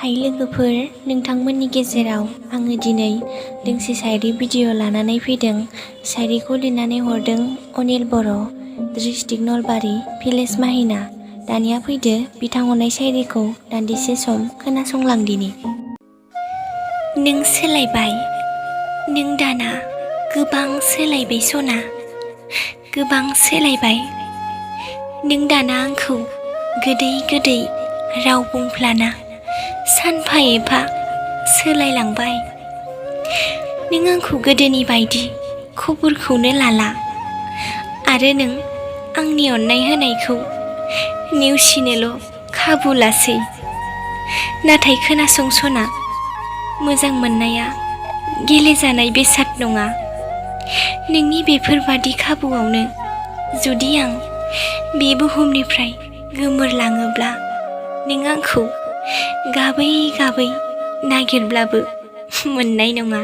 हाय लोगोफोर, नोंथांमोननि गेजेराव आङो दिनै दोंसे शायरि भिडिअ लानानै फैदों। शायरिखौ लिरनानै हरदों अनिल बर', डिस्ट्रिक्ट नलबारि, भिलेज माहिना। दानिया फैदो बिथां हरनाय शायरिखौ दान्दिसे सम खोनासंलांदिनि। नों सोलायबाय, नों दाना गोबां सोलायबाय सना, गोबां सोलायबाय। नों दाना आंखौ गोदै गोदै राव बुंफ्लाना सानफा एफा सोलायलांबाय। नों आंखौ गोदोनि बायदि खबरखौनो लाला आरो नों आंनि अननाय होनायखौ नेवसिनोल' खाबु लासै। नाथाय खोनासं सना, मोजां मोननाया गेलेजानाय बेसाद नङा। नोंनि बेफोरबादि खाबुआवनो जुदि आं बे बुहुमनिफ्राय गोमोरलाङोब्ला नों आंखौ गाबै गाबै नागिरब्लाबो मोननाय नङा।